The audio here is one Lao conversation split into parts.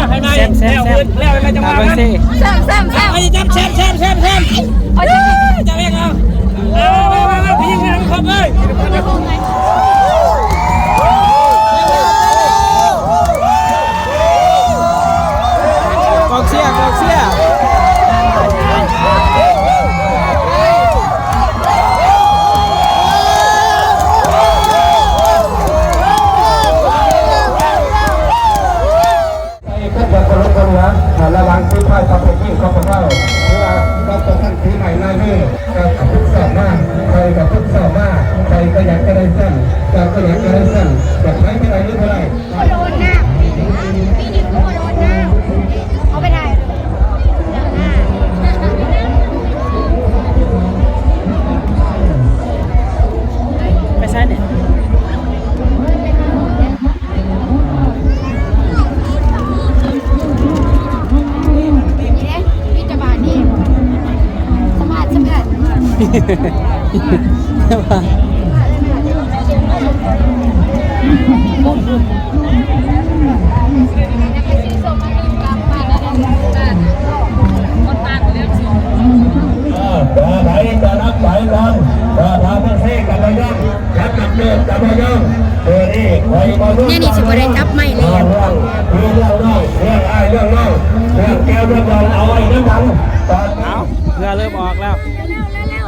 ໃຫ້ໄວ ແຊບ ແຊບ ແຊບ ແລ້ວ ແລ້ວ ແລ້ວ ຕາເບິ່ງຊິ ແຊບ ແຊບ ແຊບ ເອົາ ຈັບເອງເອົາ ເອົາ ໄປ ໄປ ໄປ ໄປ ໄປ ໄປ ໄປ ໄປ ໄປ ໄປ ໄປ ໄປ ກອງເຊຍ ກອງເຊຍ ໃຫ້ເກີດຄວາມເຄົາລົບເຄົາເຫຼືອ ລະຫວ່າງສີພາຍປະເພດຍິງຂອງພວກເຮົາ ເພື່ອຮັບປະທານປີໃໝ່ນາຍມື ກໍຝຶກຊ້ອມມາ ຂ້ອຍກໍຝຶກຊ້ອມມາ ຂ້ອຍກໍຢາກຈະໄດ້ແຊ້ມ ຂ້ອຍກໍຢາກຈະໄດ້ແຊ້ມ ຈະໃຜຈະໄດ້ຫຼືບໍ່ໄດ້ ໄປໃສນີ້? ມີແຕ່ບາດນີ້ ສະພາດ ສະພາດ ເອີ ໄປກັນ ໄປກັນ ຖ້າເພິ່ນເຊກັນບໍ່ຍອມ ແນວນີ້ຊິບໍ່ໄດ້ຈັບໄມ້ແລ້ວ ເອົາ ເຮືອເລີ່ມອອກແລ້ວ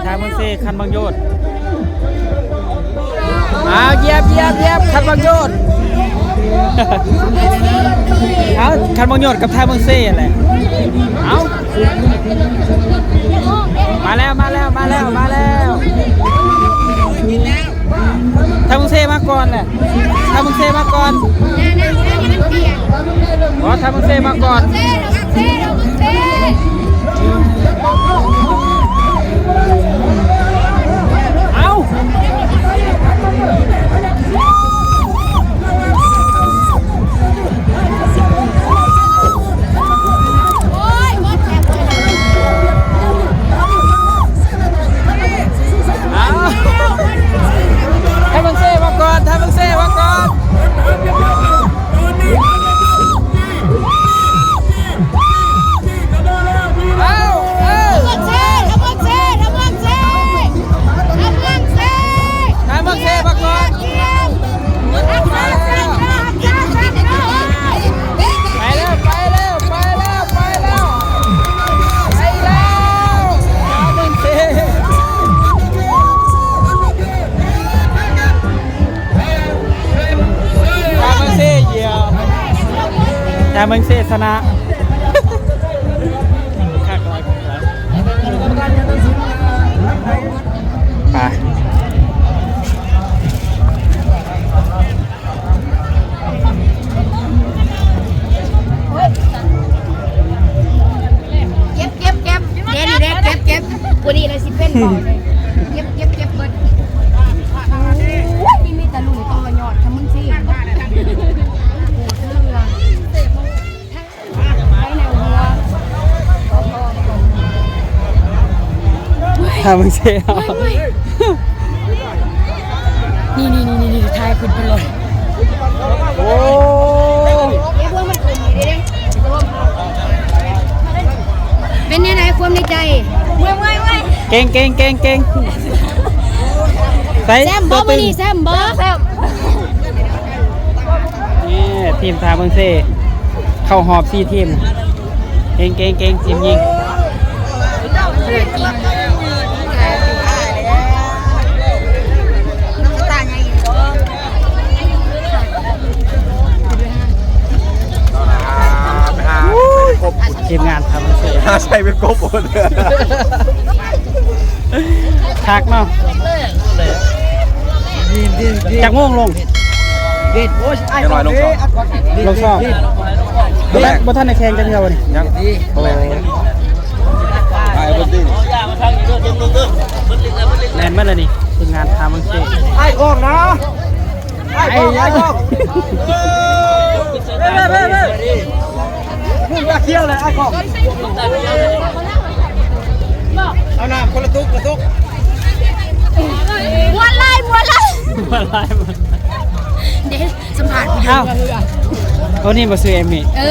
ທ່າເມືອງເຊ ຄັນບາງໂຍດ ເອົາ ຢຽບ ຢຽບ ຢຽບ ຄັນບາງໂຍດ ເອົາ ຄັນບາງໂຍດກັບທ່າເມືອງເຊຫັ້ນແຫຼະ ເອົາ ມາແລ້ວ ມາແລ້ວ ມາແລ້ວ ມາແລ້ວ. ທາງເມືອງເຊມາກ່ອນແຫຼະ ທາງເມືອງເຊມາກ່ອນ ບໍ່ ທາງເມືອງເຊມາກ່ອນ ເອົ້າ ໂອ້ຍ ທາງເມືອງເຊມາກ່ອນ ທາງເມືອງເຊມາກ່ອນ ເອົ້າ ເອົ້າ ທາງເມືອງເຊ ທາງເມືອງເຊ ທາງເມືອງເຊ ທາງເມືອງເຊມາກ່ອນ ໄປແລ້ວ ໄປແລ້ວ ໄປແລ້ວ ໄປແລ້ວ ໄປແລ້ວ ຕາເມືອງເຊ ຕາເມືອງເຊ ຢຽວ ຕາເມືອງເຊຊະນະ ຄັກຫຼາຍ ໄປ ເກັບ ເກັບ ເກັບ ເດນີ້ເດ້ ເກັບ ເກັບ ຜູ້ນີ້ລະຊິເປັນບໍ່ ເກັບ ເກັບ ເກັບເບິດ ໂອ້ຍ ມີ ມີແຕ່ລຸ້ນຕໍ່ຍອດ ຖ້າມຶງຊິ ໂອ້ ເລື່ອງ ໄປແນວຫົວ ຖ້າມຶງເຊເອົາ ນີ້ ນີ້ ນີ້ ນີ້ ຖ່າຍຂຶ້ນໄປເລີຍ ໂອ້ ເປັນແນວໃດຄວາມໃນໃຈ? ເກັ່ງ ເກັ່ງ ເກັ່ງ ເກັ່ງ ໃສ່ ແຊມບໍ່ ມື້ນີ້ແຊມບໍ່? ແຊມ ນີ້ທີມທ່າເມືອງເຊ ເຂົ້າຮອບສີ່ທີມ ເກັ່ງ ເກັ່ງ ເກັ່ງ ທີມຍິງ ທີມງານທ່າເມືອງເຊ ຫາໃສ່ເປັນກົບໝົດ ຄັກເນາະ ຈັກໂມງລົງ? ລົງສອບ ບໍ່ທັນ ບໍ່ທັນໄດ້ແຂ່ງຈັກເທື່ອບໍ່ນີ້? ຍັງ ໂອ້ ແມ່ນເບິດແລ້ວນີ້ ທີມງານທ່າເມືອງເຊ ອ້າຍຂອງນະ ອ້າຍຂອງ ອ້າຍຂອງ ເອີ ເອີ ເອີ ເອີ ມຶງລາກຽວເລີຍອ້າຍຂອງ ເອົານ້ຳຄົນລະຕຸກ ລະຕຸກ ມ່ວນຫຼາຍ ມ່ວນຫຼາຍ ມ່ວນຫຼາຍ ເດ້ ສຳພາດຜູ້ຢູ່ເຮືອ ໂຕນີ້ບໍ່ຊື່ເອມມີ ເອີ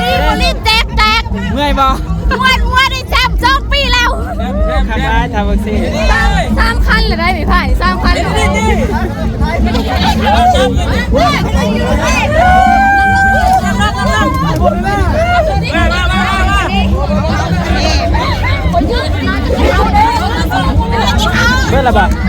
ນີ້ ໂມລີແຈກແຕກ ເມື່ອຍບໍ່? ມ່ວນ ມ່ວນໄດ້ແຊມສອງປີແລ້ວ ຄັກຫຼາຍ ຖ້າເບິ່ງຊິ ສາມ ສາມຄັນລະໄດ້ ໄປຜ່ານ ສາມຄັນ ເບິດລະບໍ່?